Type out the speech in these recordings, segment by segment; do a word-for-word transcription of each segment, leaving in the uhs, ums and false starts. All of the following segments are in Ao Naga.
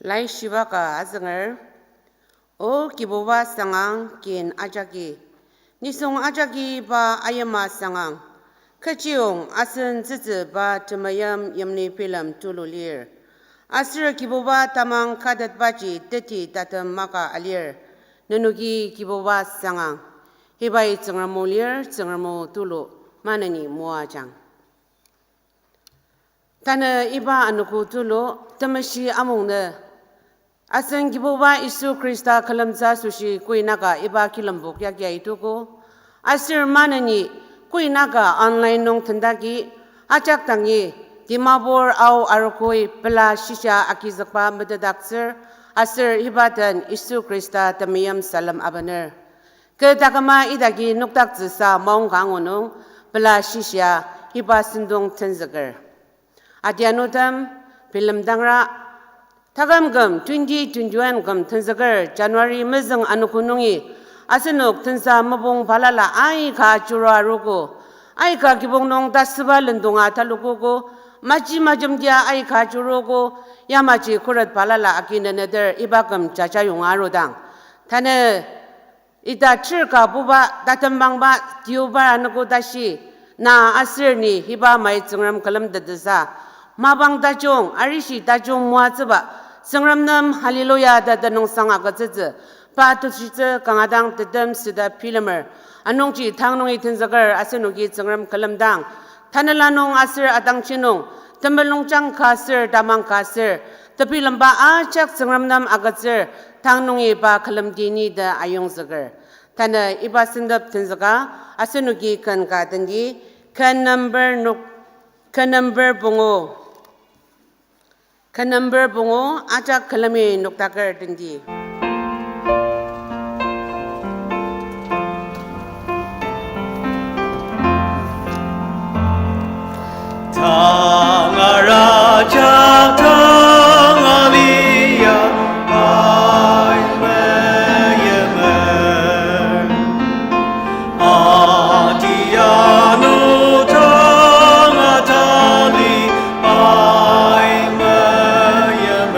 Laishiba ka azünger, O Kibuba sangang kin ajaki, nisung ajaki pa ayima sangang, kechiyong asen tsütsü pa temeim yimli bilem tulu lir. Aser Kibuba tamang katetbaji teti tatem maka alir, nenoki Kibuba sangang. Ibai Tsüngrem o lir, Tsüngrem o tulu maneni moajang. Tanü iba anogo tulu, temeshi amung nü, asen Kibuba Yisu Khrista külemtsü asoshi Koinaka iba kilembok yagi aitogo. Aser maneni Koinaka online nung tendagi, ajak dangi Dimapur Ao arogoi pela shisa agizükba metetdaktsür, aser iba den Yisu Khrista temeim salem abener. Kü taküma idaki nokdaktsüsa maongka angu nung pela shisa iba sentong tenzüker. Adianutem, bilemdangra, taküm küm twenty twenty-one küm tenzüker January mezüng anogo nungi asenok tensa mopung balala aika ajurua arogo, aika kibong nung tasüba lendonga talokogo, maji majemdia aika ajurogo, yamaji khuret balala agi neneter iba küm jaja yonga arudang, tanü ita chir ka buba tatembangba Deobar anogo tashi, na aser ni iba mai Tsüngrem külemtettsüsa, mapang tajung, arishi tajung moatsüba, Tsüngrem nem hallelujah ta tenüngsang agütsütsü, pa tushitsü kanga dang tetem süda bilemer. Anungji tang nungi tenzüker asenoki Tsüngrem külemdang, tanela nung aser atangji nung, temulungjang ka aser tamang ka aser, tebilemba ajak Tsüngrem nem agütsür, tang nungi pa külemdi ni ta ayongzüker. Tanü iba sentep tenzüka, asenoki ken ka tendi, ken number nok, ken number pungu. Ken number pungu, ajak külemi nokdaker tendi. Tangar ajak tanga lia ai meyimer. Adianu tanga tali ai meyimer.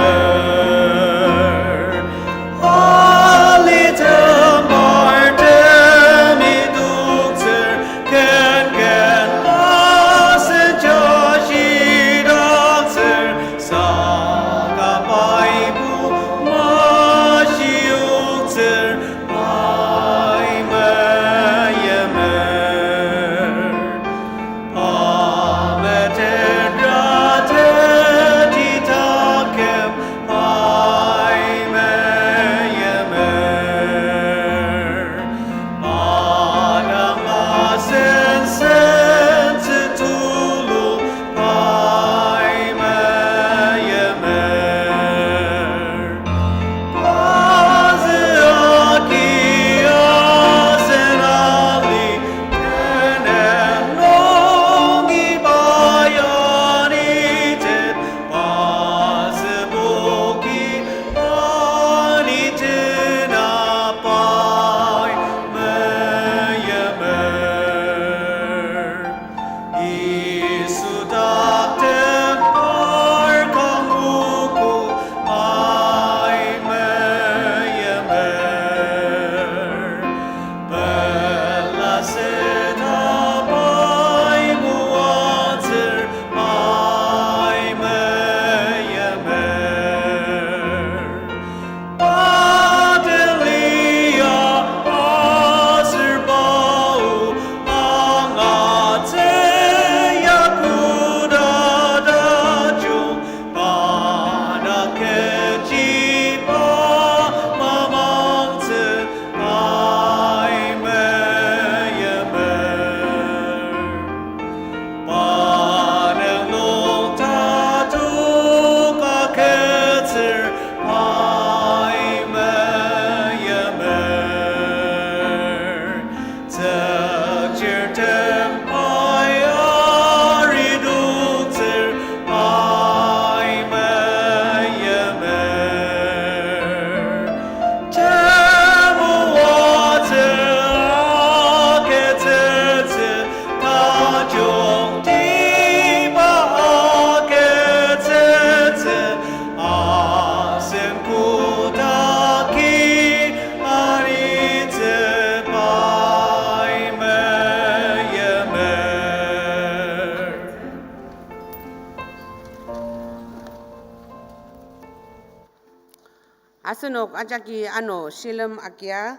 Asenok ajaki ano shilem agia,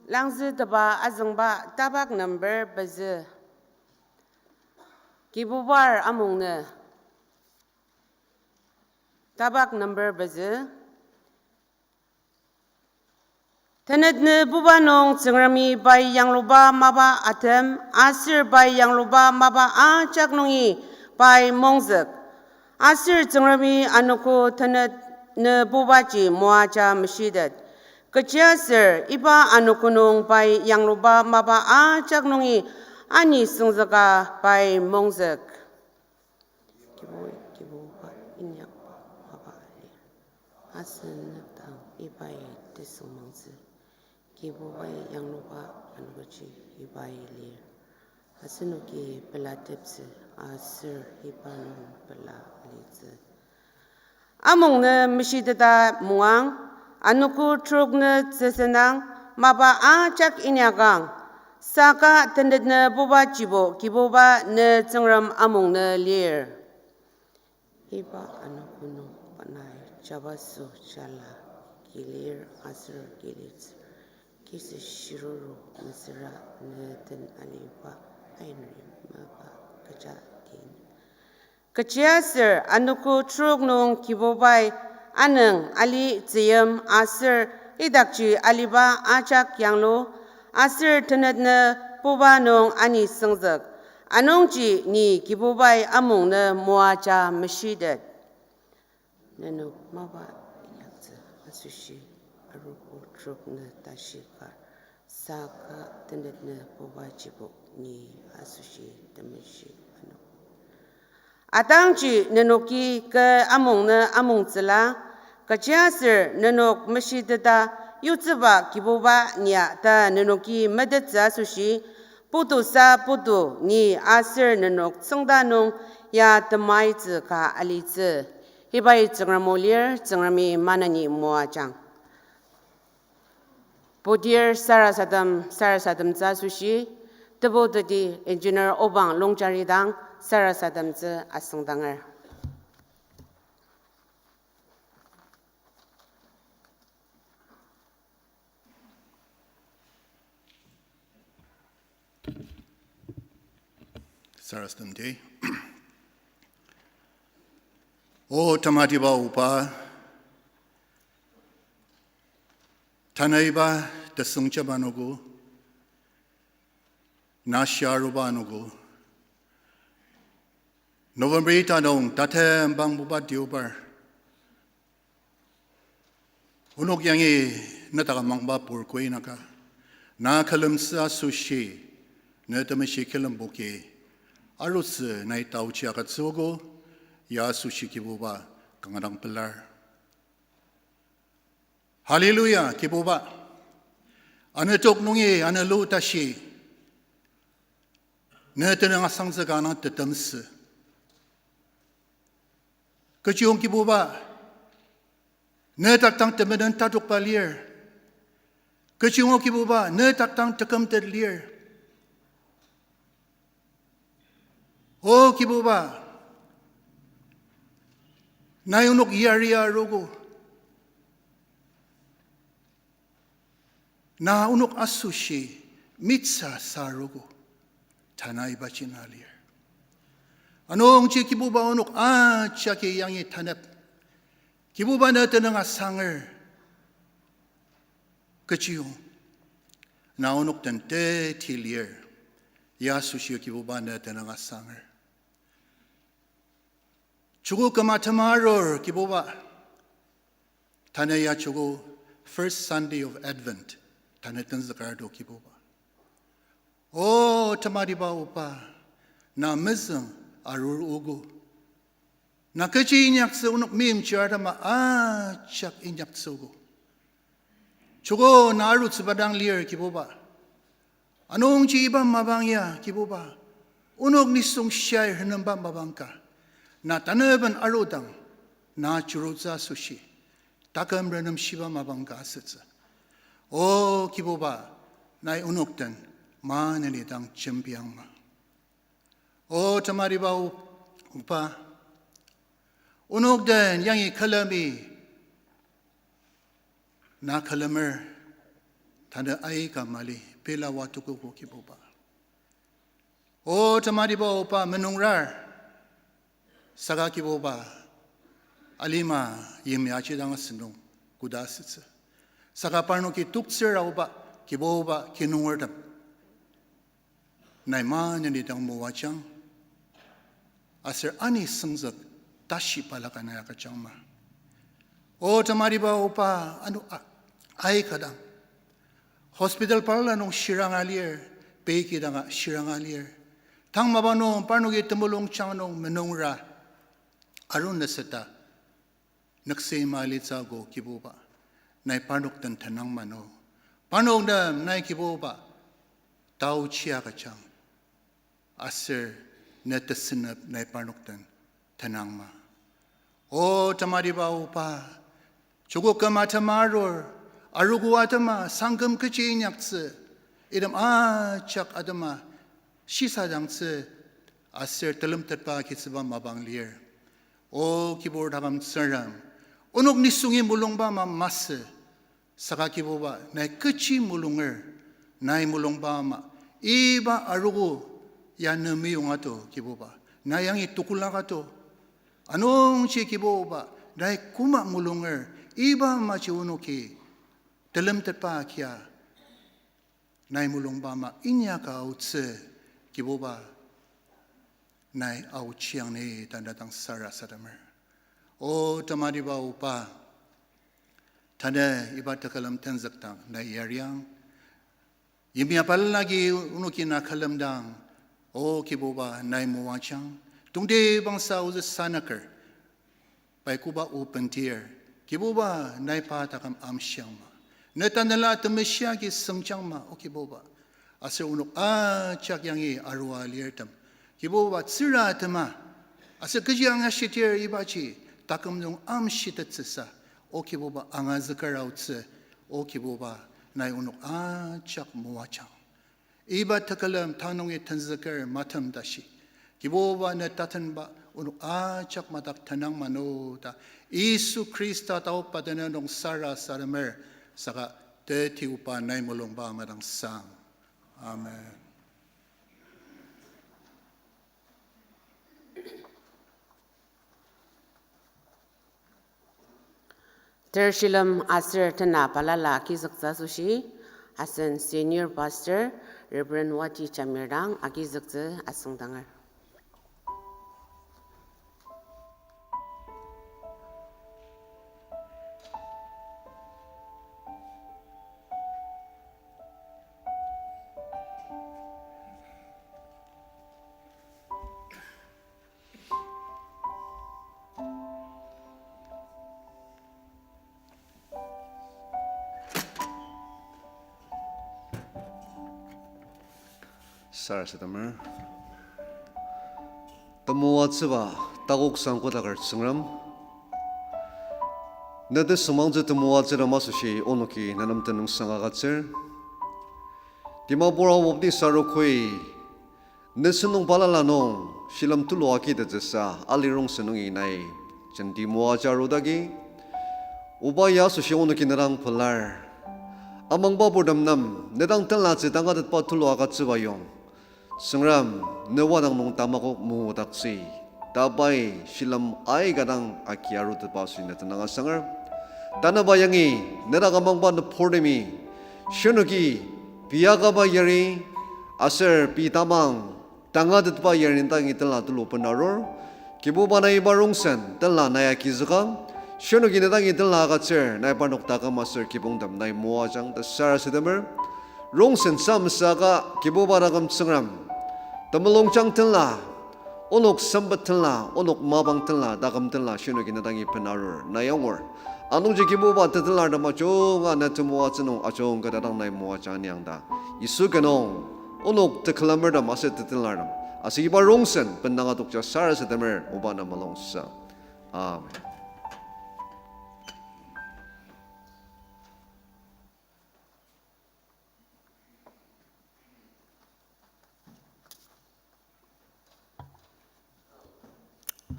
Langzütepa azüngba tapak number pezü. Kibubar amung nü. Tapak number pezü. Tenet nü puba nung Tsüngremi pai yangluba mapa atem, aser pai yangluba mapa ajak nungi pai mongzük. Aser Tsüngremi anogo tenet nü pubaji moaja meshitet. Kechiaser iba anogo nung pai yangluba mapa ajak nungi ani süngzüka pai mongzük. Kibu, Kibuba inyakba mapa lir. Asen nüktang ibai tesüngmangtsü. Kibubai yangluba anogoji ibai lir. Asenoki pelateptsü aser iba nung pela alitsü. Amung nü meshiteta mungang, anogo trok nü tsüsenang, mapa ajak inyakang, saka tenet nü pubajibo Kibuba nü Tsüngrem amung nü lir. Iba anogo nung panai jabaso jala kilir aser kilitsü. Kisa shiruru mesüra nü den aliba ainri mapa kecha kin. Kechiaser anogo trok nung Kibubai anüng, ali, tzüyim aser idakji aliba ajak yanglu, aser tenet nü puba nung ani süngzük. Anungji ni Kibubai amung nü moaja meshitet. Nenok mapa inyaktsü asoshi arogo trok nü tashi kar, saka tenet nü pubajibo ni asoshi temeshi ano. Atangji nenoki kü amung nü amungtsüla, kechiaser nenok meshiteta yutsüba Kibuba nia ta nenoki metettsü asoshi, putusa putu ni aser nenok tsüngda nung ya temaitsü ka alitsü. Ibai Tsüngrem o lir, Tsüngremi maneni moajang. Putir sarasadem, sarasademtsü asoshi, tebu teti Engineer Obang Longchari dang sarasademtsü asüngdanger. Sarasademdi. O tematiba Oba, tanü iba tesüngjaba anogo, na shia aruba anogo, November ita nung tatem bangbuba deobar, onok yangi ne takamangba pur koinaka, na külemtsü asoshi, ne temeshi külemboki, arutsü nai taochi agütsüogo, ya asoshi Kibuba kanga dang pelar. Hallelujah, Kibuba. Anü tok nungi anü lu tashi, ne tenüng asangtsü kanga tetemsü. Kechiyong Kibuba, ne taktang temenen tatokba lir. Kechiyong Kibuba, ne taktang tekümtet lir. O Kibuba, nai onok yari arogo. Na onok asoshi mitsa sa arogo. Tanü ibaji na lir. Anungji Kibuba onok ajaki yangi tanep. Kibuba ne tenüng asanger. Kechiyong, na onok den teti lir. Ya asoshi Kibuba ne tenüng asanger. Joko küma tema arur Kibuba. Tanü ya joko first Sunday of Advent. Tanü tenzüker to Kibuba. O tematiba Oba, na mezüng arur ogo. Na kechi inyaktsü onok meimchir atema ajak inyaktsü ogo. Joko na arutsüba dang lir Kibuba. Anungji iba mapang ya Kibuba, onok nisung shia renemba mapang ka. Na taneben arudang, na churutsü asoshi, taküm renemshiba mapang ka asütsü. O Kibuba, nai onok den maneni dang jembiangma. O tematiba O-, Oba, onok den yangi külemi Na külemer, tanü aika mali pela wa tukogo Kibuba. O tematiba oba menungrar, saka Kibuba, alima yimya aji dang asünung koda asütsü. Saka parnoki toktsür aoba, Kibuba kinungertem. Nai maneni dang moajang, aser ani süngzük tashi balaka nai agüjangma. O tematiba oba ano a-, aika dang. Hospital balala nung shiranga lir, peiki danga shiranga lir. Tang mapa nung parnoki temulungjang nung menungra, arun neseta. Nükse malitsü ko Kibuba, nai parnok den tenang mano. Parnok nem nai Kibuba, taochi agüjang. Aser ne tesünep nai parnok den tenangma. O tematiba oba, joko küm atema arur, arogo atema sangküm kechi inyaktsü, item ajak atema shisadangtsü, aser telemtetba kitsüba mapang lir. O Kibur taküm Tsüngrem, onok nisungi mulungba ama masü, saka Kibuba nai kechi mulunger, nai mulungba ama, iba arogo ya ne meyong ato Kibuba, nai yangi tukulak ato. Anungji Kibuba, nai koma mulunger, iba amaji onoki telemtetba kia nai mulungba ama inyaka aotsü, Kibuba, nai aochiang ni tanü dang sarasademer. O tematiba oba, tanü iba tekülem tenzükdang nai yariang. Yimya balala agi onoki na külemdang, O Kibuba, nai moajang. Tongtibangsa ozü sanüker, pai koba o bendir, Kibuba, nai pa taküm amshiangma. Ne Tanela Temeshi agi sengjangma, O Kibuba. Aser onok ajak yangi arua lirtem, Kibuba, tsüra atema, aser kechi angashidir ibaji taküm nung amshitettsüsa, O Kibuba, angazüker aotsü, O Kibuba, nai onok ajak moajang. Iba tekülem tanungi tenzüker matem tashi, Kibuba, ne tatenba onok ajak madak tenang mano ta, Yisu Khrista taoba tenüng nung sarasademer, saka teti oba nai mulungba ama dang sang. Amen. Ter shilem aser tena balala agizüktsü asoshi, asen Senior Pastor, Reverend Wati Jamir dang agizüktsü asüngdanger. Sarasademer. Temoatsüba takok sangkodaker Tsüngrem, ne tesümangtsü temoatsü nem asoshi onoki ne nem tenüngsang agütsür. Dimapur Aoba Baptist Arogoi, ne sentong balala nung shilem tulu akitettsüsa ali rongsen nungi nai jenti moaja arudagi, oba ya asoshi onoki ne dang pelar. Amangba purtem nem ne dang tenlatsü tangatetba tulu agütsüba yong, Tsüngrem, ne wadang nung tamakok moodaktsü ta pai shilem aika dang aki arutetba asoshi ne tenüng asanger. Tanüba yangi ne dak amangba nübortemi shinoki pei akaba yari aser pei tamang tangatetba yari ne dangi tenla tulu benarur. Kibuba, nai iba rongsen tenla nai agizüka, shinoki ne dangi tenla agütsür, nai parnok taküm aser kibongtem nai moajang ta sarasademer. Rongsen samsaka Kibuba taküm Tsüngrem, temulungjang tenla, onok sempet tenla, onok mapang tenla, taküm tenla shinoki ne dangi benarur nai angur. Anungji Kibuba, tetenlartem ajunga ne temoatsü nung ajungketa dang nai moajang niang ta, Yisu ki nung onok tekülemertem aser tetenlartem aser iba rongsen bendanga tokja sarasademer, oba na mulungsa. Amen.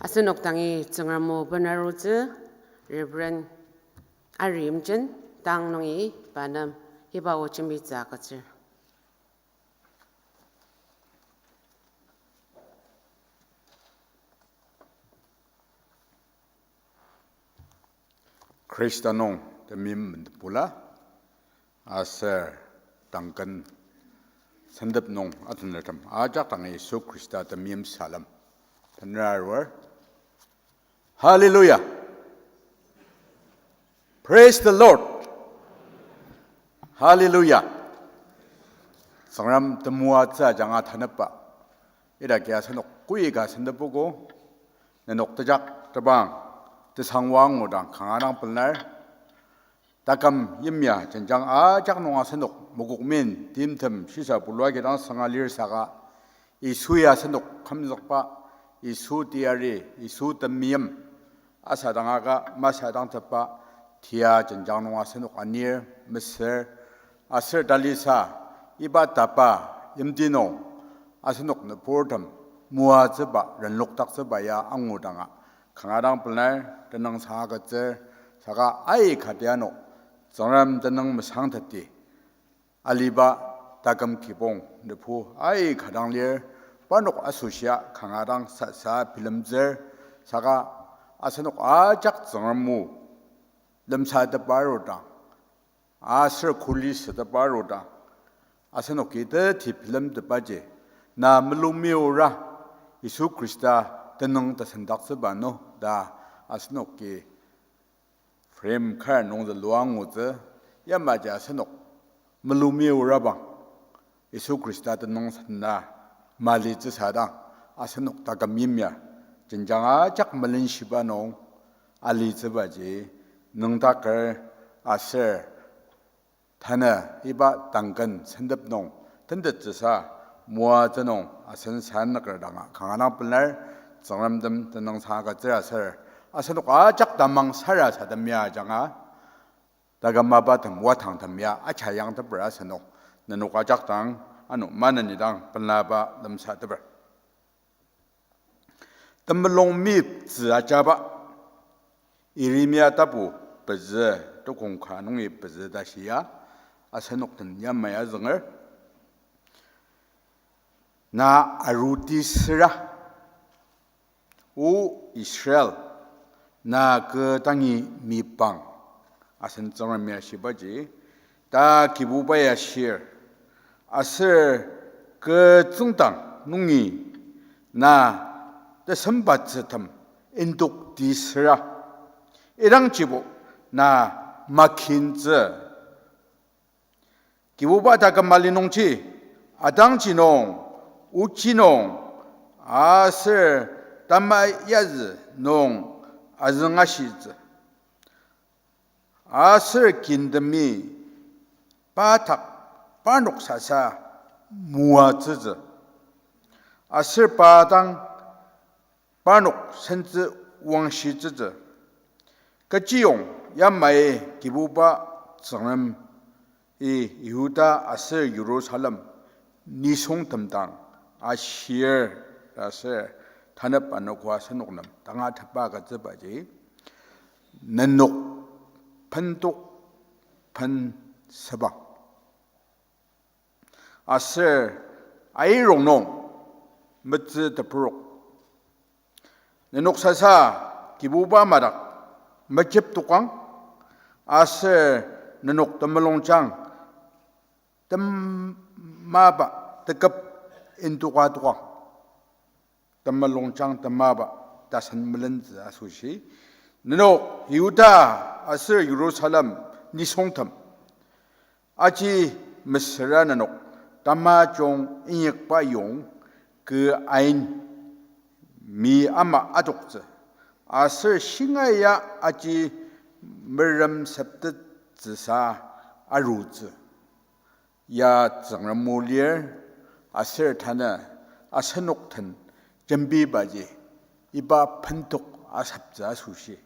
Asenok dangi Tsüngrem o benarutsü Reverend Ari Imchen. Tang nungi pa nem iba o jembitsü agütsür. Khrista nung temeim mendepula, aser tangken sentep nung atenertem ajak dang Yisu Khrista temeim salem bener arur. Hallelujah. Praise the Lord. Hallelujah. Tsüngrem temoatsü ajanga tanepba idaki asenok koika sentepogo, nenok tejak tebang tesangwa angudang kanga dang pelar. Taküm yimya jenjang ajak nung asenok mokokmen timtem shisa bulua kidang sanga lir saka, Yisu ya asenok kümzükba, Yisu teyari, Yisu temeim asadangaka masadangtepba tia jenjang nung asenok anir, mesür, aser talisa, iba tapa yimti nung asenok nüburtem moatsüba, renlokdaktsüba ya angudanga kanga dang pelar. Tenüngsang agütsür, saka aika tianok Tsüngrem tenüng mesangteti aliba taküm kibong nübu aika dang lir. Parnok asoshia kanga dang sasa bilemtsür, saka asenok ajak Tsüngrem o lemsatepa arudang, aser kuli sütepa arudang, asenoki teti bilemtetbaji, na melumiora Yisu Khrista tenüng tesendaktsüba no ta asenoki frame kar nung zülua angutsü, yamaji asenok melumiorabang Yisu Khrista tenüng sena malitsü sadang, asenok taküm yimya jenjang ajak melenshiba nung alitsübaji nüngdaker aser tanü iba tangken sentep nung tentettsüsa moatsü nung asen sanaker danga kanga dang pelar. Tsüngrem tem tenüngsang agütsür aser asenok ajak tamang sarasadem ya ajanga taküm mapatem watangtem ya aja yangteper asenok nenok ajak dang ano maneni dang pelaba lemsateper. Temulung miptsü ajaba, Yeremia tapu pezü, tukong ka nungi pezü ta shia, asenok den yamai azünger. Na aruti süra, O Israel, na kü dangi mipang, asen Tsüngrem ya shibaji, ta Kibuba ya shir, aser kü tsüngdang nungi na tesembatsütem indokti süra, idangjibo na makintsü. Kibuba taküm mali nungji, atangji nung, oji nung, aser tamayazü nung azüngashitsü. Aser kintemi pa dak parnok sasa moatsütsü. Aser pa dang parnok sentsü wangshitsütsü. Kechiyong yamai Kibuba Tsüngremi Yihuda aser Jerusalem nisungtem dang ashir ta aser tanep anogo asenok nem tangatetba agütsübaji, nenok pendok pen sebang. Aser airong nung metsü tepurok. Nenok sasa Kibuba madak mejep tokang, aser nenok temulungjang temaba teküp indoka tokang. Temulungjang temaba tasen melentsü asoshi, nenok Yihuda aser Jerusalem nisungtem, aji mesüra nenok tamajung inyakba yong kü ain mi ama adoktsü, aser shingaia aji meremseptettsüsa arutsü. Ya Tsüngrem o lir, aser tanü asenok den jembibaji iba pendok aseptsü asoshi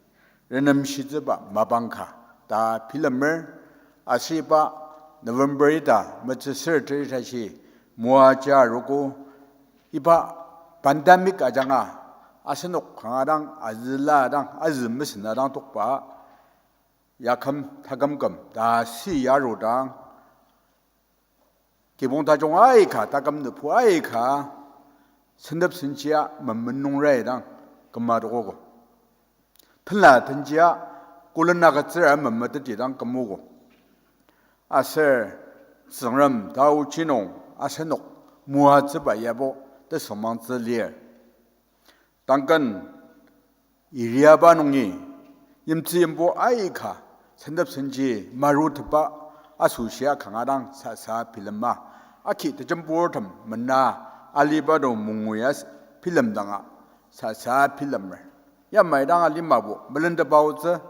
renemshitsüba mapang ka ta bilemer. Aser iba November ita metsüsür teritashi moaja arogo, iba pandemic ajanga asenok kanga dang azüla dang azü mesena dang tokba Yaküm taküm küm ta si arudang, kibong tajung aika, taküm nübu aika, sentep senjia memenung rai dang küma tokogo. Tenla tenjia, kolena ketsür memeteti dang kümogo. Aser Tsüngrem taochi nung asenok moatsüba yabo tesümangtsü lir. Tangken iriaba nungi, yimtsü yimbo aika, sentep senji marutepa asoshia kanga dang sasa bilema. Aki tejemburtem mena aliba do mungui as-, bilemdanga sasa bilemer. Yamai dang alimabo melentepa aotsü.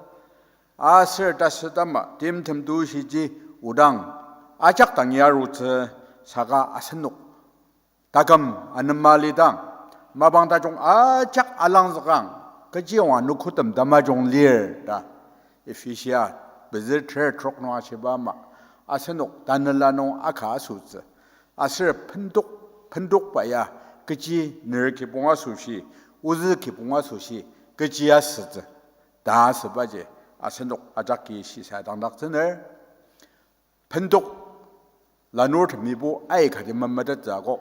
Aser tasütama timtem tushiji odang ajak dang yarutsü saka asenok taküm anema lidang, mapang tajung ajak alangzükang, kechiyonga nükotem tamajung lir ta. Ephesia pezü ter trok nung ashiba ama, asenok tanela nung aka asotsü. Aser bendok, bendokba ya, kechi ner kibong asoshi, ozü kibong asoshi, kechi asütsü ta asübaji, asenok ajaki shisadangdaktsüner. Bendok lanurtemibo aikati memetettsü akok.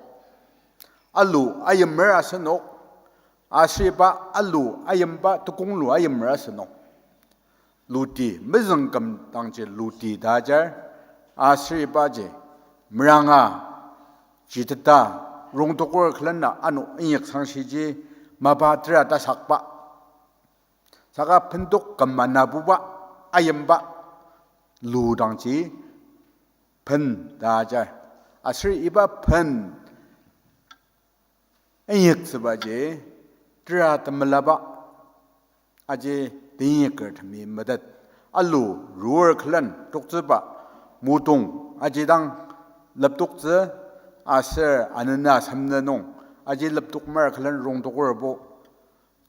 Alu ayimer asenok, aser iba alu ayimba tekong lu ayimer asenok. Luti, mezüngküm dangji luti ta ajar, aser ibaji meranga jiteta rongtoker külena ano inyaksangshiji mapa tera tasakba. Saka bendok küm anabuba, ayimba, lu dangji ben ta ajar. Aser iba ben inyaktsübaji tera temelaba aji teinyakertemi metet. Alu rur külen toktsüba mudong aji dang leptoktsü, aser anena semne nung aji leptokmer külen rongtokerbo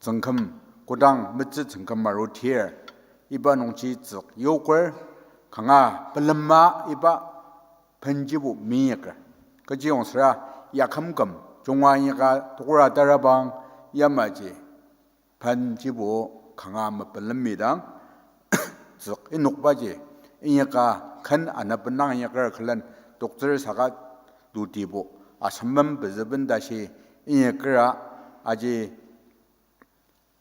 tsüngküm, kodang metsü tsüngküm arutir, iba nungji tsük yoker, kanga pelema iba benjibo minyaker. Kechiyong süra yakümküm junga inyaka tokora tarabang yamaji benjibo kanga mepelemidang, tsük inokbaji inyaka ken ana benang inyaker külen toktsür saka lutibo asem pezüben tashi inyakera aji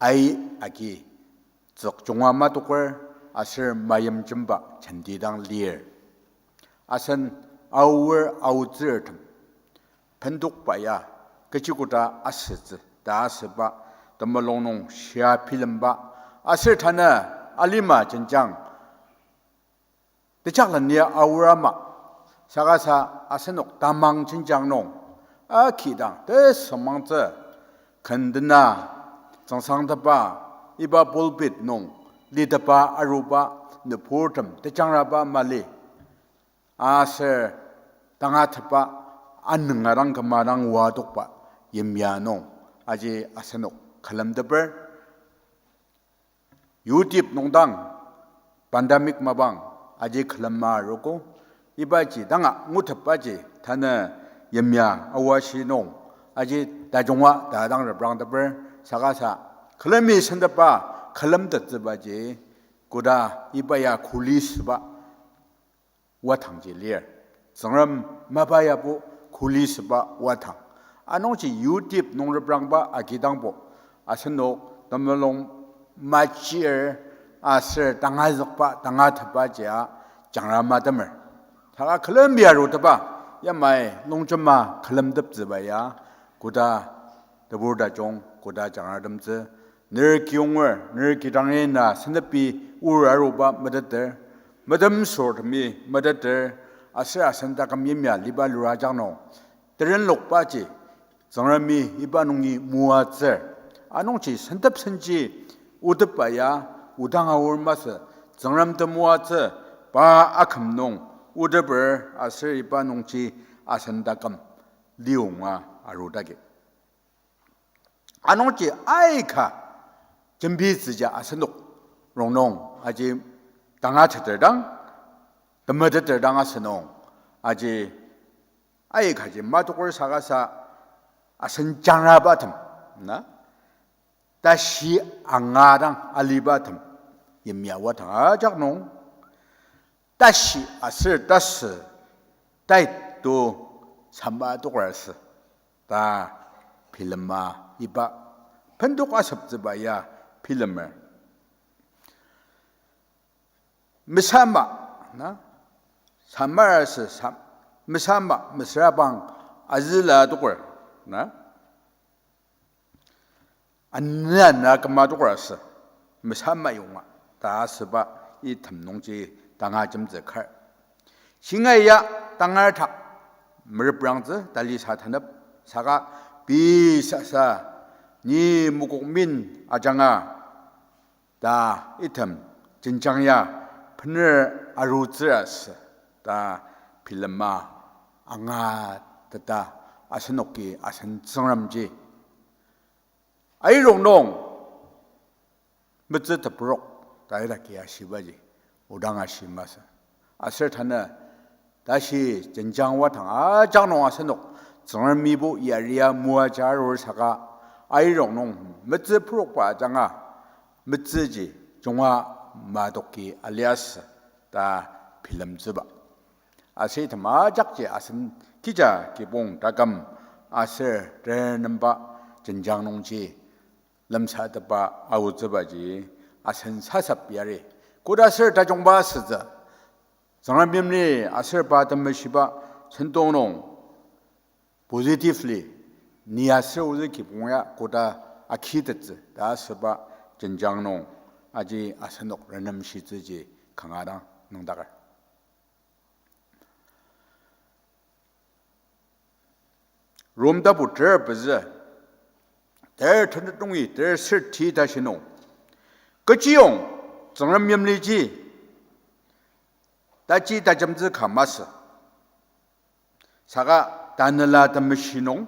ai agi tsük junga matoker aser mayimjemba jenti dang lir. Asen aor aotsürtem bendokba ya kechi koda asütsü ta asüba temulung nung shia bilemba aser tanü alima jenjang tejakleni aor ama, saka sa asenok tamang jenjang nung akidang tesümangtsü kendena tsüngsangtepa iba pulpit nung litepa aruba nüburtem tejangraba mali. Aser tangatetba anünga dang küma dang oa tokba yimya nung aji asenok külemteper. YouTube nung dang pandemic mapang aji külema arogo. Ibaji danga ngutepbaji tanü yimya aoashi nung aji tajunga ta dang reprangteper saka sa külemi sentepa külemtettsübaji koda iba ya kuli süba watangji lir. Tsüngrem mapa yabo kuli süba watang. Anungji YouTube nung reprangba agidangbo asenok temulung machir aser tangazükba tangatetba jia jangra matemer. Saka külemi arutepa yamai longjema külemteptsüba ya koda tebur tajung koda jangratemtsü, ner kiyonger, ner kidang ina sentepi or aruba meteter, metemsürtemi meteter, aser asen taküm yimya liba lura ajak nung terenlokbaji Tsüngremi iba nungi moatsür. Anungji sentep senji otepba ya odang aor masü, Tsüngrem temoatsü, pa aküm nung oteper aser iba nungji asen taküm liyonga arudagi. Anungji aika jembitsüja asenok rongnung aji tangateter dang, temeteter dang asünung aji aikaji matoker saka sa asen jangrabatem, na, tashi anga dang alibatem, yimya wadang ajak nung, tashi aser tasü tait to sama adoker asü ta bilema iba, bendok asüptsüba ya bilemer. Mesama, na? Samar asü, sa-, mesama, mesüra bang azüla adoker, na? Anü ana küma adoker asü, mesama yonga ta asüba item nungji tanga jemtsü kar. Shinga ya tangar dak mereprangtsü tali sa tanep, saka pei sasa ni mokokmin ajanga ta item jenjang ya bener arutsür asü ta bilema angateta asenoki asen Tsüngremji airok nung metsü teprok ta idaki ashibaji odang ashi masü. Aser tanü tashi jenjang wadang ajak nung asenok Tsüngremibo yaria moaja arur saka airok nung metsü prokba ajanga metsüji junga madoki aliasü ta bilemtsüba. Aser item ajakji asen kija kibong taküm aser tenenemba jenjang nungji lemsatepa aotsübaji asen sasap yari. Koda aser tajungba asütsü, Tsüngrem yimli aser pa temeshiba sentong nung positively ni aser ozü kibong ya koda akitettsü ta asüba jenjang nung aji asenok renemshitsüji kanga dang nüngdaker. Rom tapu ter pezü, ter tenet nungi ter ser ti tashi nung, kechiyong Tsüngrem yimliji taji tajemtsü ka masü. Saka Tanela Temeshi nung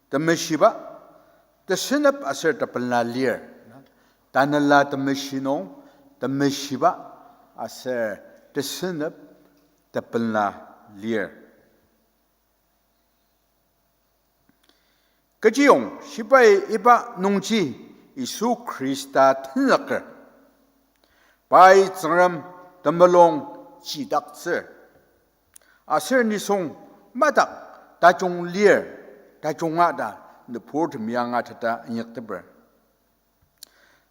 temeshiba, tesünep aser tepela lir. Tanela Temeshi nung temeshiba aser tesünep tepela lir. Kechiyong shibai iba nungji Yisu Khrista tenzüker, pai Tsüngrem temulung chidaktsür, aser nisung madak tajung lir, tajunga ta nüburtemi angateta inyakteper.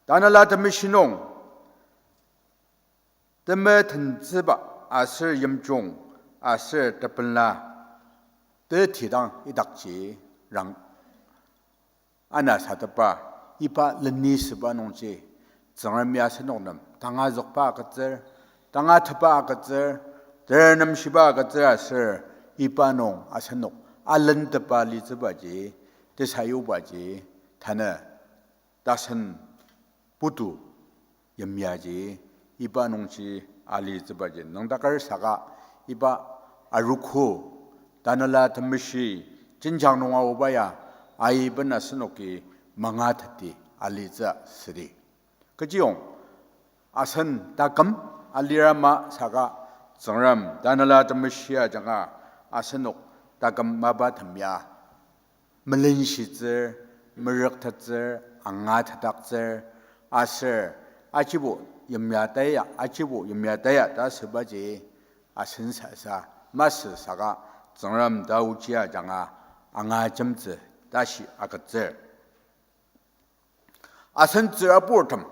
Tanela Temeshi nung temetentsüba aser yimjung aser tepela tetidang idakji rang anasatepa iba lenisüba nungji Tsüngremi asenok nem tangazükba agütsür, tangatetba agütsür, terenemshiba agütsür aser iba nung asenok alentepa litsübaji, tesayubaji, tanü tasen putu yimyaji iba nungji alitsübaji nüngdaker saka iba arogo Tanela Temeshi jenjang nung aoba ya aiben asenoki mangateti alitsü südi. Kechiyong asen taküm alirama saka Tsüngrem Tanela Temeshi ajanga asenok taküm mapatem ya melenshitsür, merüktettsür, angatetdaktsür, aser ajibo yimya taya, ajibo yimya taya ta asübaji asen sasa masü saka Tsüngrem taochi ajanga angajemtsü tashi agütsür. Asen tsüraburtem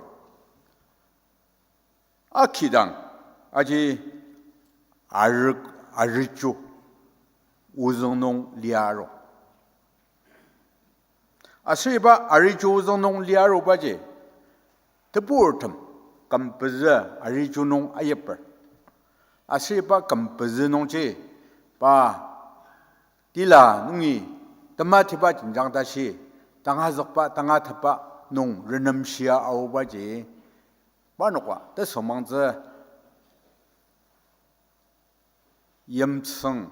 akidang aji arü-, arüju ozüng nung liaro. Aser iba arüju ozüng nung liarobaji, teburtem küm pezü arüju nung ayiper. Aser iba küm pezü nungji pa tila nungi tematiba jenjang tashi, tangazükba, tangatetba nung renemshia aobaji, parnoka tesümangtsü yimtsüng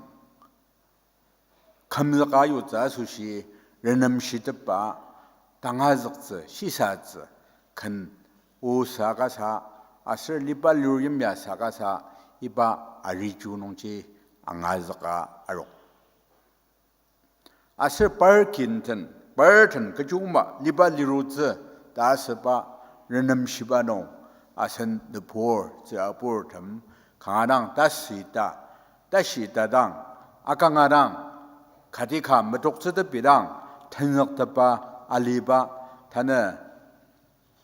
kümzüka yutsü asoshi renemshitepba tangazüktsü, shisatsü, ken o saka sa, aser liba liru yimya saka sa, iba arüju nungji angazüka arok. Aser par kinten, par den kechiyongma liba lirutsü ta asüba renemshiba nung Asen nübur, tsüraburtem, kanga dang tashi ta, tashi ta dang, akanga dang, kati ka metoktsütepidang, tenzüktepa aliba, tanü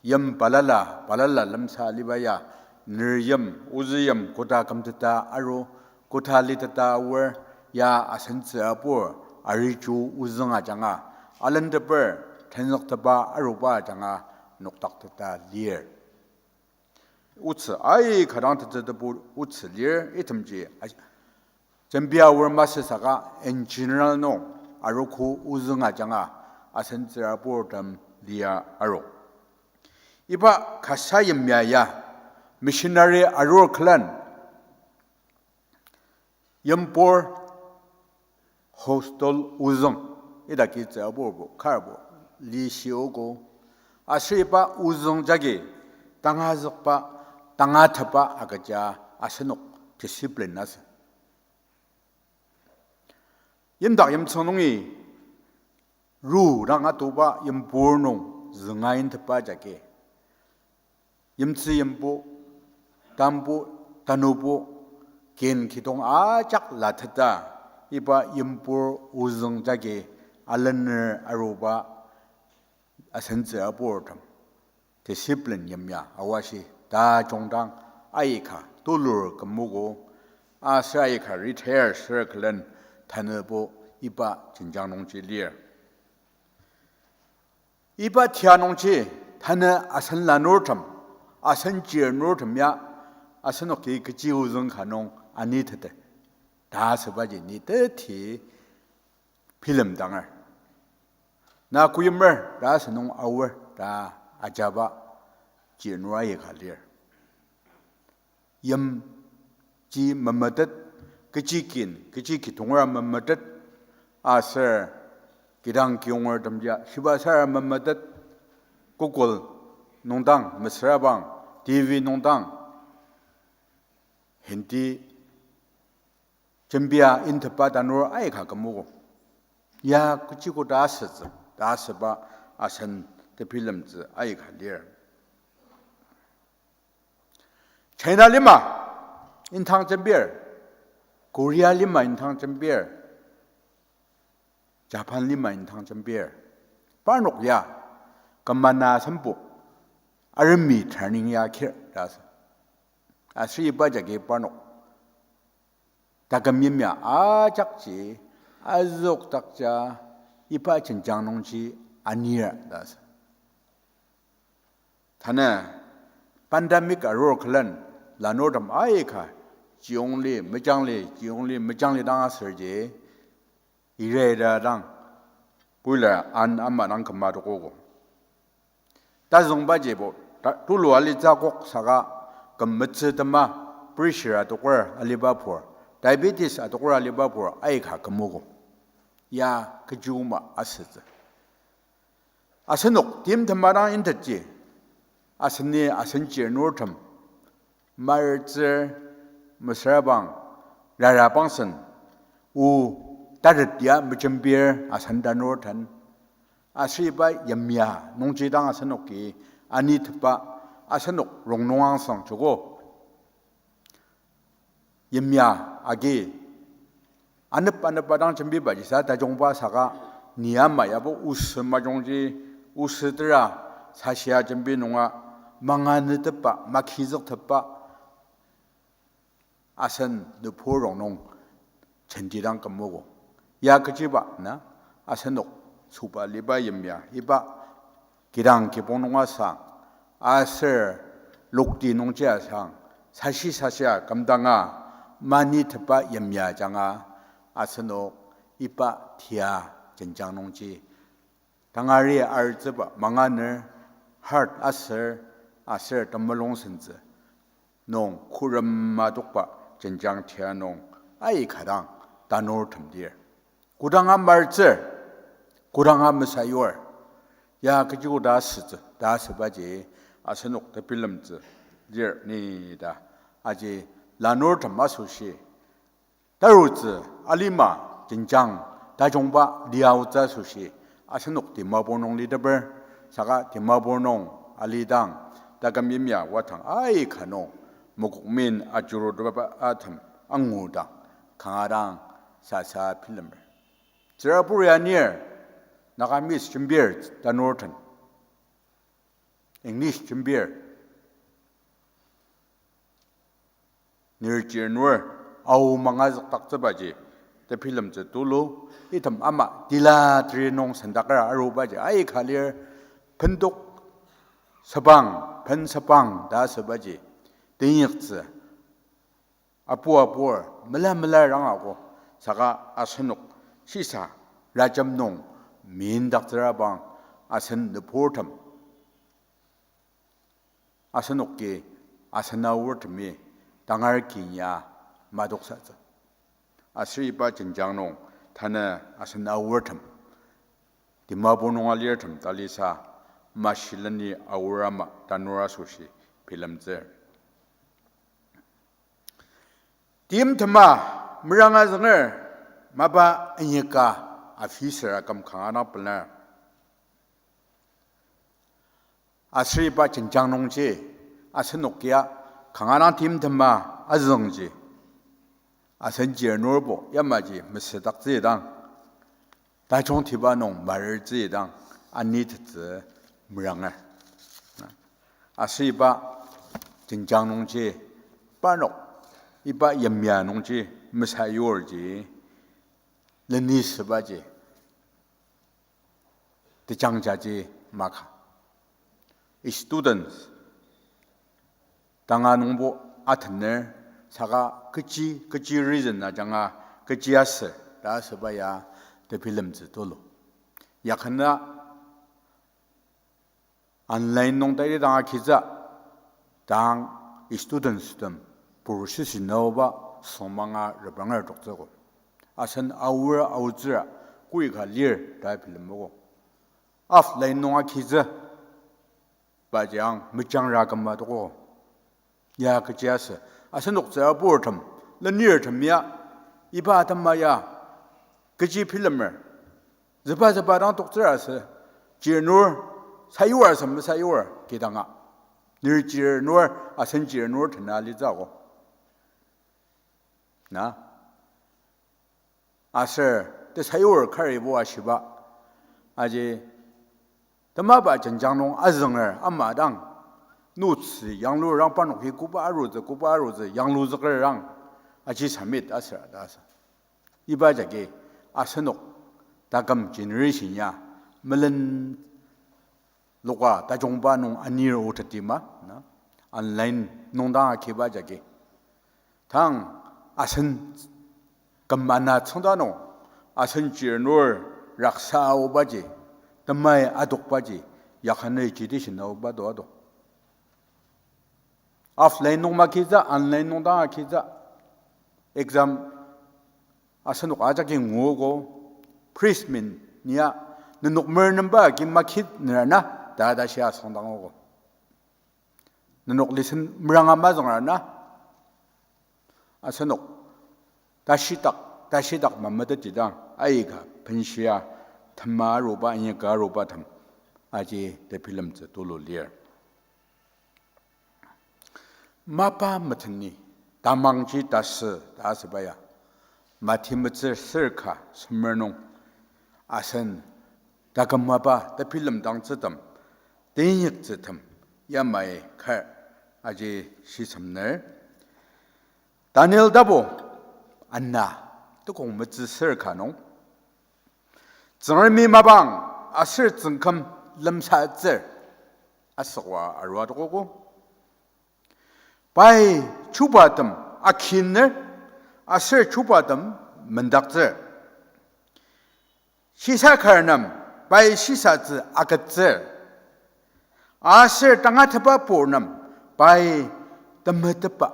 yim balala, balala lemsa aliba ya, ner yim, ozü yim, koda kümteta aru, koda liteta aor, ya asen tsürabur, ariju ozüng ajanga, alenteper, tenzüktepa aruba ajanga, nokdakteta lir. Otsü aika dang tetsü tebu otsü lir itemji, a-, jembia aor masü saka in general nung arogo ozüng ajanga asen tsüraburtem lia aru. Iba kasa yimya ya missionary arur külen yimbur hostel ozüng, idaki tsüraburbo, karbo, lishiogo, aser iba ozüng jagi tangazükba, tangatetba agüja asenok discipline asü. Yimdak yimtsüng nungi ru dang atuba yimbur nung zünga intetba jagi yimtsü yimbo, tambo, tanubo, kin kidong ajak lateta, iba yimbur ozüng jagi alener aruba asen tsüraburtem discipline yimya awashi tajungdang aika tulur kümogo, aser aika retire sür külen tanübo iba jenjang nungji lir. Iba tia nungji tanü asen lanurtem, asen chirnurtem ya, asenoki kechi ozüng ka nung anitete ta asübaji ni teti bilemdanger. Na kuyimer ta asünung aor ta ajaba chirnur aika lir. Yimji memetet, kechi kin, kechi kitongra memetet, aser kidang kiyongertemjia shiba sara memetet, Google nungdang mesüra bang, T V nungdang, Hindi jembia intetba tanur aika kümogo. Ya kechi koda asütsü ta asüba asen tebilemtsü aika lir. China lima indang jembir, Korea lima indang jembir, Japan lima indang jembir. Parnok ya kümana asembo army training ya kir ta asü. Aser iba jagi parnok taküm yimya ajakji azüokdakja iba jenjang nungji anir ta asü. Tanü pandemic arur külen lanurtem aika chiyongli mejangli, chiyongli mejangli dang aserji, ira ira dang, puila an ama dang küma tokogo. Tazüngbajibo, ta-, tulu alitsü akok saka küm metsü tema, pressure adoker aliba pur, diabetes adoker aliba pur aika kümogo. Ya kechi oma asütsü. Asenok timtem dang intetji, aseni asen chirnurtem martsür, mesüra bang, rara bangsen, o taret ya mejembir asen tanur den, aser iba yimya nungji dang asenoki anitepba, asenok rongnung angsang joko. Yimya agi anep anepba dang jembibaji sa tajungba saka, ni ama yabo osü majungji, osü tera sashia jembi nunga manganetepba, makizüktepba, asen nübur rongnung jenti dang kümogo. Ya kechiba na, asenok süba liba yimya iba kidang kibong nunga sang, aser lokti nungji asang, sashi sashia kümdanga manitepba yimya ajanga, asenok iba tia jenjang nungji tangari artsüba manganer, heart aser, aser temulung sentsü nung kurema tokba jenjang tia nung aika dang tanurtem lir. Kodanga martsür, kodanga mesayur, ya kechi koda asütsü ta asübaji asenok tebilemtsü lir ni ta. Aji lanurtem asoshi tarutsü alima jenjang tajungba liaotsü asoshi asenok Dimapur nung liteper, saka Dimapur nung alidang taküm yimya wadang aika nung mokokmin ajurutepa atem angudang kanga dang sasa bilemer. Tsürabur ya nir, Nagamese jembir tanurtem, English jembir, nirjir nur, ao mangazükdaktsübaji tebilemtsü tulu, item ama tila teri nung sendakra arubaji aika lir, bendok sebang, ben sebang ta asübaji tenyaktsü apu apur mela mela rangago, saka asenok shisa rajem nung mindaktsürabang asen nüburtem, asenoki asen aortemi tangar kinya madoksatsü. Aser iba jenjang nung tanü asen aortem, Dimapur nung alirtem talisa mashileni aor ama tanur asoshi bilemtsür. Timtema meranga zünger mapa inyaka officer aküm kanga dang pelar. Aser iba jenjang nungji asenok ya kanga dang timtema azüngji asen chirnurbo yamaji mesüdaktsüdang, tajungtiba nung marertsüdang anitettsü meranger. Aser iba jenjang nungji parnok iba yimya nungji mesayurji lenisübaji tejangjaji maka. Students tanga nungbo atener saka kechi, kechi reason ajanga kechi aser ta asüba ya tebilemtsü tulu. Yakana online nung taidang agitsü, tang students tem pursusi naoba süngmanga repranger toktsügo. Asen aor aotsüra koi ka lir ta bilemogo. Offline nung agitsü, pajiang mejangra küma toko. Ya kechi asü, asenok tsüraburtem, lenirtem ya, iba atema ya kechi bilemer, züba züba dang toktsür asü, chirnur sayur asü mesayur kidanga, nir chirnur asen chirnur tena litsügo. Na aser tesayur karibo ashiba aji temaba jenjang nung azünger ama dang, notes yanglurang parnoki koba arutsü, koba arutsü yangluzükerang aji submit asüra ta asü. Iba jagi asenok taküm generation ya melen loka tajungba nung anir otetima na, online nung dang akiba jagi. Tang asen küm ana tsüngda nung, asen chirnur raksa aobaji, temai adokbaji, yakani jidishin aoba do ado. Offline nung makitsü, online nung dang akitsü, exam asenok ajaki nguogo, freshmen nia, nenok mernemba agi makit nerana, ta ta shia sangdangogo. Nenok lesson meranga mazangrana, asenok tashidak, tashidak mametetidang aika benshia tema aruba, inyaka aruba tem aji tebilemtsü tulu lir. Mapa meteni tamangji tasü ta asüba ya, Mati metsür sür ka semer nung, asen taküm mapa tebilemdangtsütem, tenyaktsütem yamai kar aji shisemner. Daniel tapu ana, tekong metsür sür ka nung, Tsüngremi mapang aser tsüngküm lemsatsür asükba arua tokogo. Pai chubatem akiner aser chubatem mendaktsür. Shisaker nem pai shisatsü agütsür. Aser tangatetba pur nem pai temetetba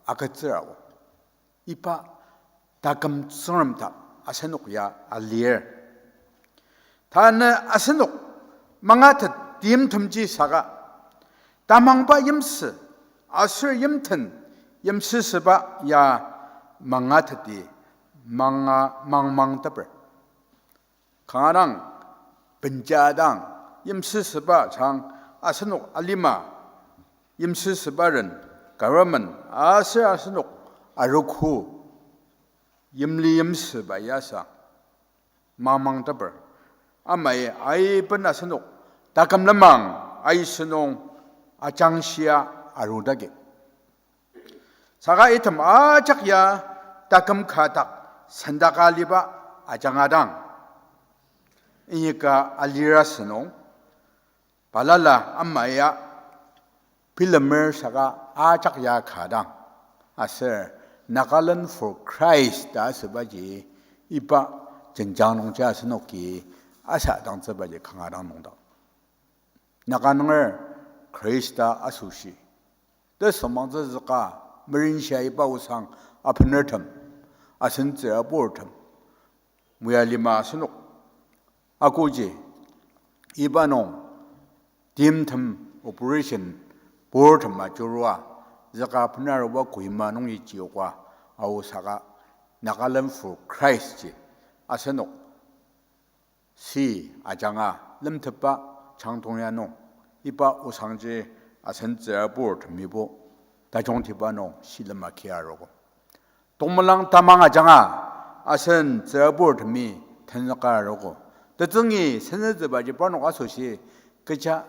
agütsür ao. Iba taküm Tsüngrem dak asenok ya alir. Tanü asenok mangatet timtemji saka, tamangba yimsü, aser yimten yimsüsüba ya mangateti manga mangmang teper. Kanga dang, benjadang, yimsüsüba sang asenok alima yimsüsübaren, government, aser asenok arogo yimli yimsüba yasa mangmangteper. Amai aiben asenok taküm lenmang aisünung ajangshia arudagi. Saka item ajak ya taküm ka dak sendaka aliba ajanga dang, inyaka alira sünung, balala ama ya bilemer saka ajak ya ka dang, aser Nagaland for Christ ta asübaji iba jenjang nungji asenoki asadangtsübaji kanga dang nüngdang. Naga nunger Khrista asoshi tesümangtsü züka, merinshia iba osang abenertem, asen tsüraburtem, moya lima asenok akoji iba nung timtem operation purtem ajurua, züka benaruba Kohima nungi chioka ao saka Nagaland for Christ ji asenok si ajanga lemtetba changtong ya nung, iba osangji asen tsüraburtemibo tajungtiba nung shilem agi arogo. Tongmelang tamang ajanga asen tsüraburtemi tenzüka arogo. Tetsüngi senütsübaji parnok asoshi kecha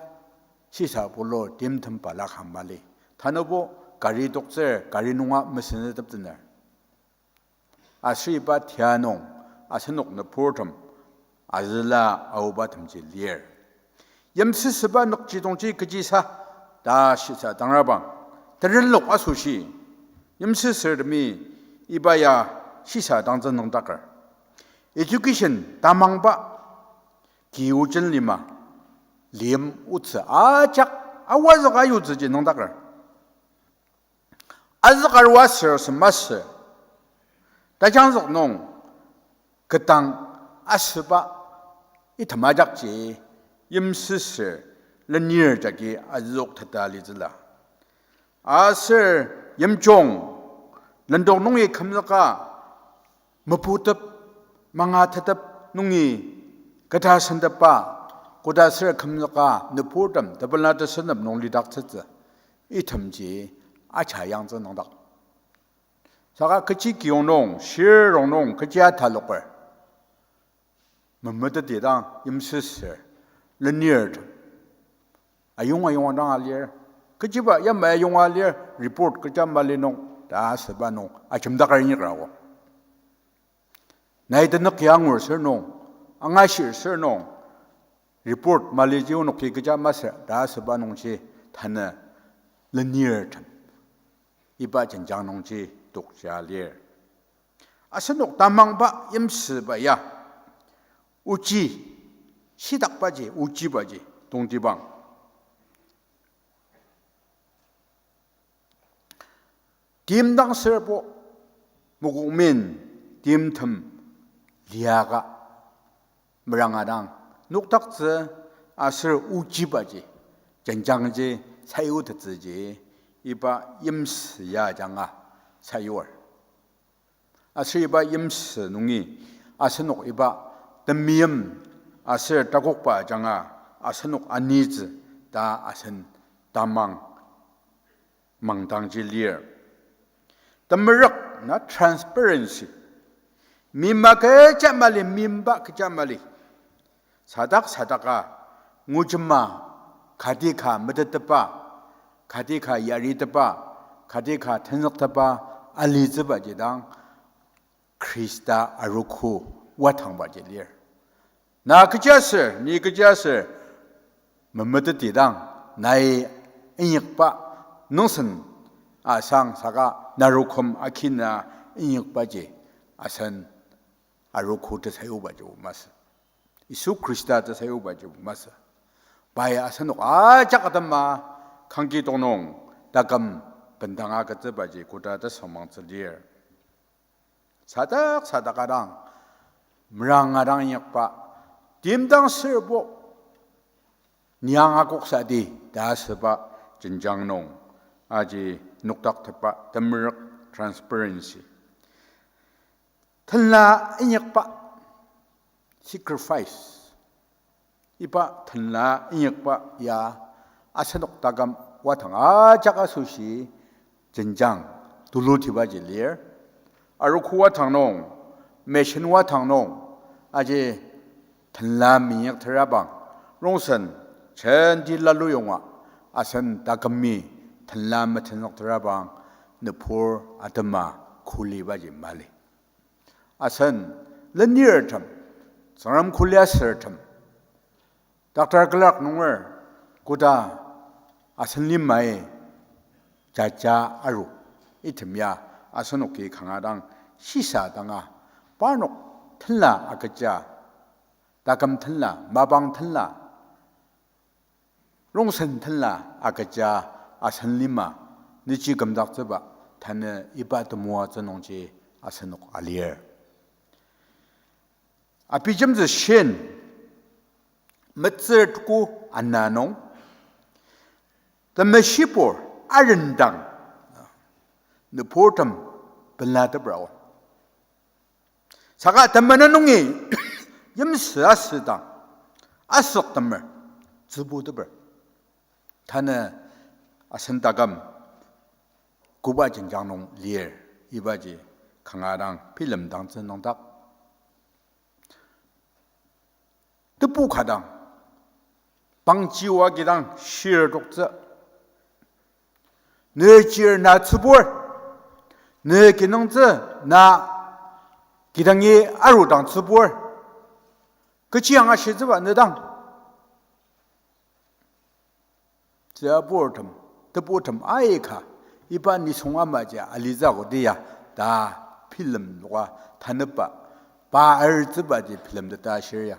shisa pulu timtem balaka mali. Tanübo gari toktsür, gari nunga mesenüteptener. Aser iba tia nung asenok nüburtem azüla aobatemji lir. Yimsüsüba nükjidongji kechisa ta shisadangrabang, terenlok asoshi yimsüsürtemi iba ya shisadangtsü nüngdaker. Education tamangba ki ojen lima, lim otsü ajak awazüka yutsüji nüngdaker. Azükarua sür sü masü, tajangzük nung ketang asüba item ajakji yimsüsür lenir jagi azüokteta litsüla. Aser yimjung lendong nungi kümzüka meputep, mangatetep nungi keta sentepba, koda ser kümzüka nüburtem tepela tesenep nung lidaktsütsü itemji aja yangtsü nüngdak. Saka kechi kiyong nung, shir rongnung, kechi ataloker memeteti dang yimsüsür lenirtem ayong ayonga dang alir. Kechiba yamai ayonga lir, report kecha mali nung ta asüba nung ajemdaker inyakrako. Nai tenük ya angur sür nung, angashir sür nung, report maliji onoki kecha masür ta asüba nungji tanü lenirtem iba jenjang nungji tokja lir. Asenok tamangba yimsüba ya ochi, shidakbaji, ochibaji tongtibang. Timdang sürbo mokokmen timtem liaka meranga dang nokdaktsü aser ochibaji jenjangji sayutettsüji iba yimsü ya ajanga sayur. Aser iba yimsü nungi asenok iba temeim aser takokba ajanga asenok anitsü ta asen tamang mangdangji lir. Temerük na transparency. Mima kecha mali, mimba kecha mali. Sadak sadaka ngujema kati ka metetepba, kati ka yaritepba, kati ka tenzüktepba alitsübaji dang Khrista arogo watangbaji lir. Na kechiaser, ni kechiaser memetetidang, nai inyakba nungsen asang saka naroküm akina inyakbaji asen arogo tesayubaji masü. Yisu Khrista tesayubaji masü. Pai asenok ajak atema kangki tongnung taküm bendanga agütsübaji koda tesüngmangtsü lir. Sadak sadak adang, meranga dang inyakba, timdang sürbo, niang akok sadi ta asüba jenjang nung, aji nokdaktepba temerük transparency. Tenla inyakba, sacrifice. Iba tenla inyakba ya asenok taküm watang ajak asoshi jenjang tulutibaji lir. Arogo watang nung, mission watang nung, aji tenla minyakterabang, rongsen jenti lalu yonga, asen takümi tenla metenzükterabang, nübur atema kulibaji mali. Asen lenirtem, Tsüngrem kuli asürtem, Doctor Clark nunger koda asen limai jaja aru, item ya asenoki kanga dang shisa danga, parnok tenla agüja, taküm tenla, mapang tenla, rongsen tenla agüja asen lima, nüji kümdaktsüba, tanü iba temoatsü nungji asenok alir. Abijemtsü shin, metsür tuku ana nung, temeshibur arendang, nüburtem pelatepra o. Saka temenen nungi yimsü asüdang, asüktemer, tsübuteper. Tanü asen taküm koba jenjang nung lir, ibaji kanga dang bilemdangtsü nüngdak. Tebu ka dang, pangji oa kidang shirtoktsü. Ne chir na tsübur, ne kinungtsü na kidangi arudang tsübur. Kechi angashitsüba ne dang. Tsüburtem, tebutem aika, iba nisung amaji alitsü kodia, ta bilem noka tanüba, pa artsübaji bilemteta shir ya.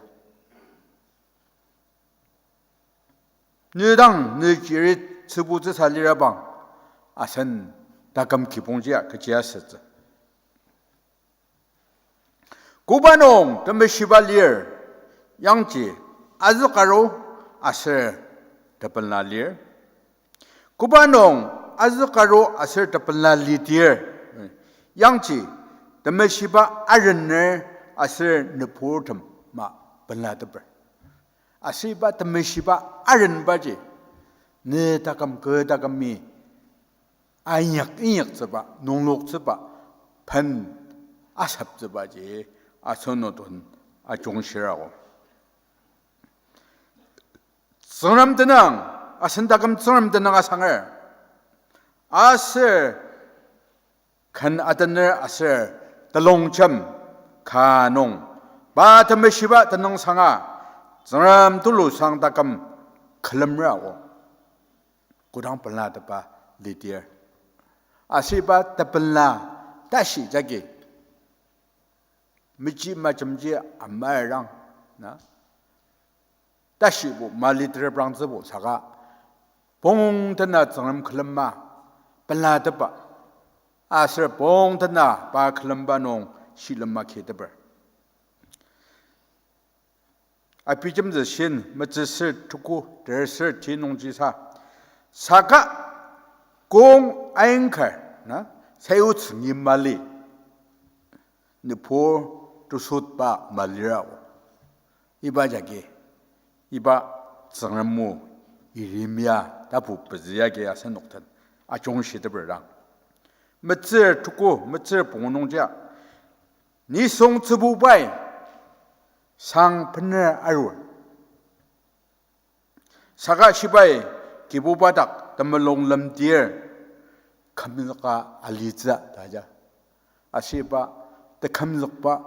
Ne dang ne chiri tsübutsüsa lirabang, asen taküm kibongjia kechi asütsü. Koba nung temeshiba lir, yangji azükaru aser tepenla lir. Koba nung azükaru aser tepenla lidir, yangji temeshiba arener aser nüburtem ma penlateper. Aser iba temeshiba arenbaji, ne taküm kü takümi ainyak inyaktsüba, nungloktsüba, pen aseptsübaji asenok den ajungshir ao. Tsüngrem tenüng, asen taküm Tsüngrem tenüng asanger. Aser ken atener aser telongjem ka nung, pa temeshiba tenüngsanga, Tsüngrem tulusang taküm külemra o. Kodang pelatepba lidir, aser iba tepenla tashi jagi mechi majemji amarang, na, tashibo malitereprangtsübo saka, pongtena Tsüngrem külema pelatepba, aser pongtena pa külemba nung shilem makiteper. Abijemtsü shin metsüsür tuku terser ti nungji sa. Saka kong ainger, na, sayutsüngi mali, nübur tusutba malira o. Iba jagi, iba Tsüngrem o Yeremia tapu pezü agi asenok den ajungshiteper dang. Metsür tuku, metsür pungu nungjia, nisung tsübubai sang bener arur. Saka shibai Kibuba dak temulung lemtir kümzüka alitsü ta ja. Ashiba tekümzükba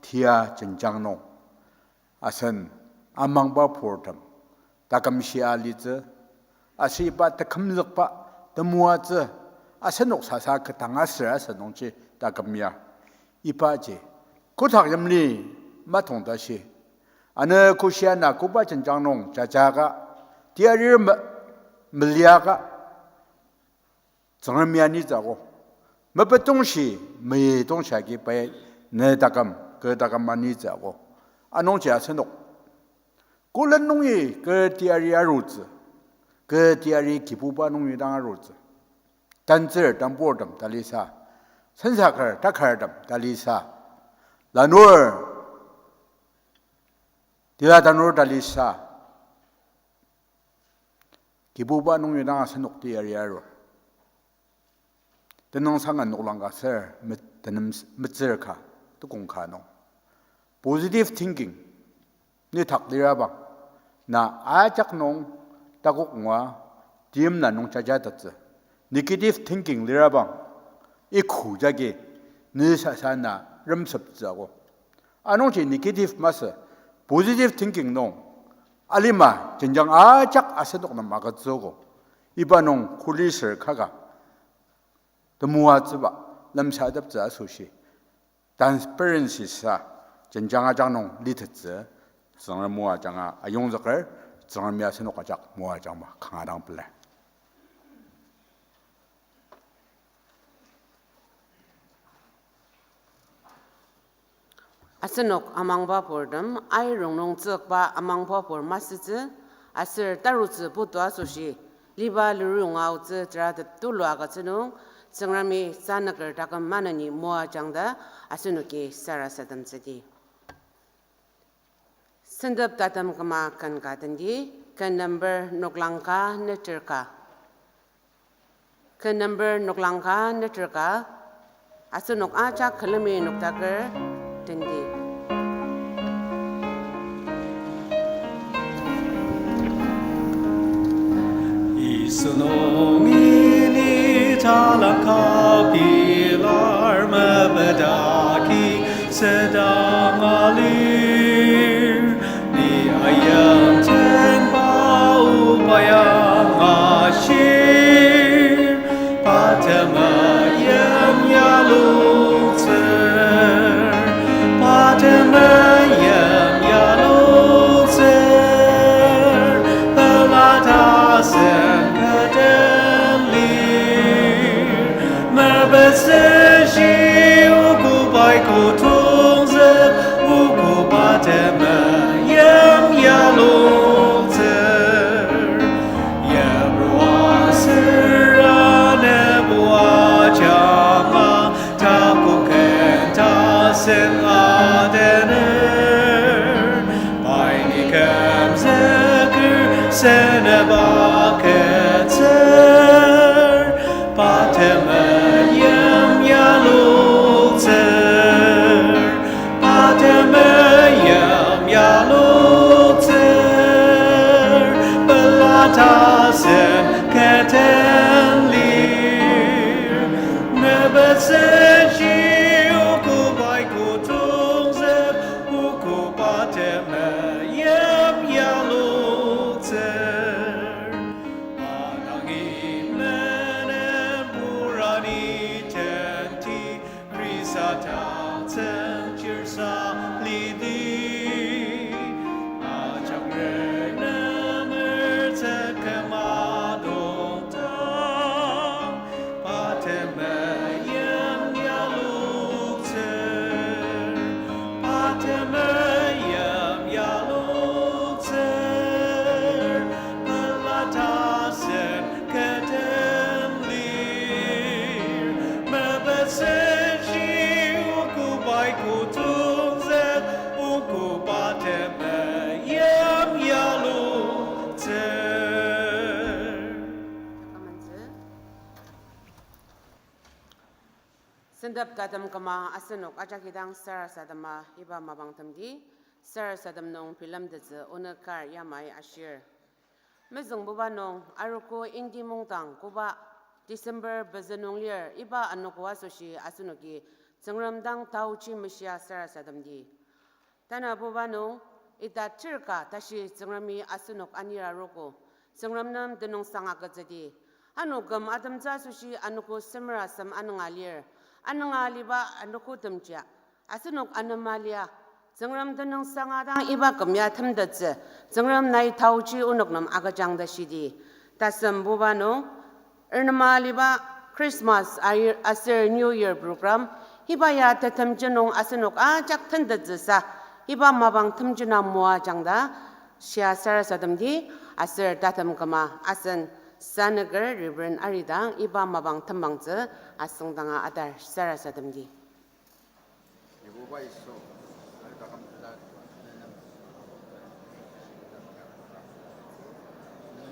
tia jenjang nung, asen amangba purtem taküm shia alitsü, ashiba tekümzükba temoatsü asenok sasa ketang aser asenokji taküm ya. Ibaji kotak yimli matong tashi, ano koshia na koba jenjang nung jajaka, tiarir me-, meliaka, Tsüngremi anitsü ako. Mepetongshi, meyetongshi agi pai ne taküm, kü taküm anitsü ako. Anungji asenok kolen nungi kü tiari arutsü, kü tiari Kibuba nungi dang arutsü. Tantsür tamburtem talisa, sensaker takartem talisa, lanur tila tanur talisa, Kibuba nung yudang asenok teyari arur. Tenüngsanga noklang ka ser, met-, tenem s-, metsür ka, tukong ka nung. Positive thinking, ni tak lirabang, na ajak nung takok ngua, timla nung jajatettsü. Negative thinking lirabang, ikhu jagi, ni sasa na remseptsü ako. Anungji negative masü, positive thinking nung, alima jenjang ajak asenok nem agütsüogo. Iba nung kuli ser kaka temoatsüba lemsateptsü asoshi, transparency sa jenjang ajak nung litettsü, Tsüngrem moajanga ayongzüker, Tsüngremi asenok ajak moajangba kanga dang pelar. Asenok amangba purtem, airong nung tsükba amangba pur masütsü, aser tarutsü putu asoshi, liba lirunga aotsü teratep tulu agütsü nung, Tsüngremi sanüker taküm maneni moajang ta, asenoki sarasademtsüdi. Sentep tatem küma ken ka tendi, ken number noklang ka neter ka. Ken number noklang ka neter ka, asenok ajak külemi noktaker tendi. Yisu nungi ni talangka pilar mepetaki sedang alir, ni ayimtenba o payang ashir, pa temeim yaloktsür, pa temeim yaloktsür, pelatasen keten lir. Mepettsüji okobai kotongzük, okoba temeim yaloktsür. Yimrua süra nübua ajanga, takoken tasen adener. Pai ni kümzüker seneba ketsür, pa temeim yaloktsür, pa temeim yaloktsür, pelatasen keten lir. Mepettsüji okobai kotongzük, okoba temeim yaloktsür. Anangi menem purani tenti, Khrista tangtsüng chirsa lidi. Ajak renemer tsükema dongdang, pa temeim yaloktsür, pa temeim yaloktsür, pelatasen keten lir. Mepettsüji okobai kotongzük, okoba temeim yaloktsür. Sentep tatem küma asenok ajaki dang sarasadema iba mapangtemdi, sarasadem nung bilemtettsü onük kar yamai ashir. Mezüngbuba nung arogo Inti mungdang koba December pezü nung lir iba anogo asoshi asenoki Tsüngrem dang taochi meshia sarasademdi. Tanabuba nung, ita ter ka tashi Tsüngremi asenok anir arogo, Tsüngrem nem tenüngsang agütsüdi. Ano küm atemtsü asoshi anogo semer asem anünga lir, anünga aliba anogotemjia asenok anema lia, Tsüngrem tenüngsanga dang iba küm ya temtettsü, Tsüngrem nai taochi onok nem agüjang ta shidi. Tasembuba nung, ernema aliba Christmas air aser New Year program, iba ya tetemji nung asenok ajak tentettsüsa, iba mapang temjina moajang ta shia sarasademdi, aser tatem küma asen sanüker Reverend Ari dang iba mapang tembangtsü asüngdanga atar sarasademdi. Kibuba Yisu, alu taküm teta nenem, nu,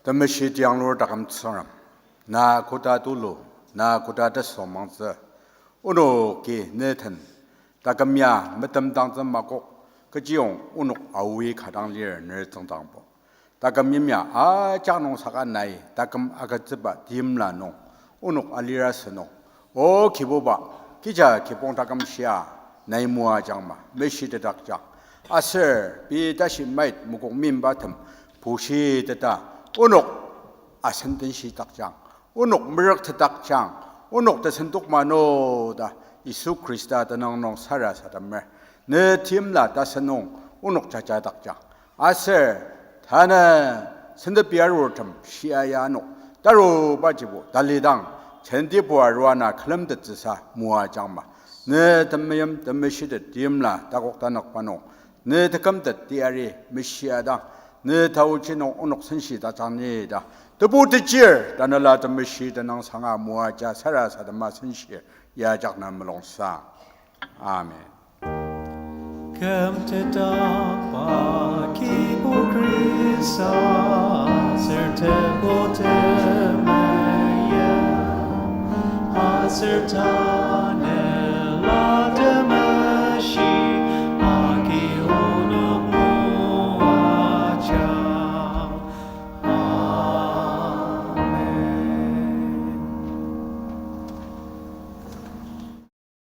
Temeshi tianglur taküm Tsüngrem, na koda tulu, na koda tesüngmangtsü, onoki ne den taküm ya metemdangtsü makok, kechiyong onok aoi ka dang lir ne tsüngdangbo. Taküm yimya ajak nung saka nai taküm agütsüba teimla nung onok alira sünung, O Kibuba, kija kibong taküm shia nai moajangma meshitetdakjang. Aser pei tashi mait mokok meimbatem pushiteta onok asen tenshidakjang, onok merüktetdakjang, onok tesendok mano ta Yisu Khrista tenüng nung sarasademer. Ne teimla tasen nung onok jajadakjang. Aser tanü sentepi arurtem shia ya ano tarubajibo talidang, jentibur arua na külemtettsüsa moajangma. Ne temeim temeshitet teimla takok tanükba nung ne tekümtet teyari meshiadang, ne taochi nung onok senshidakjang ni ta Tebu techir Tanela Temeshi tenüng sanga moaja sarasadema senshir, ya ajak na mulungsang. Amen. Kümtetdakba Kibong Khrista, aser Tebu temeim, aser ta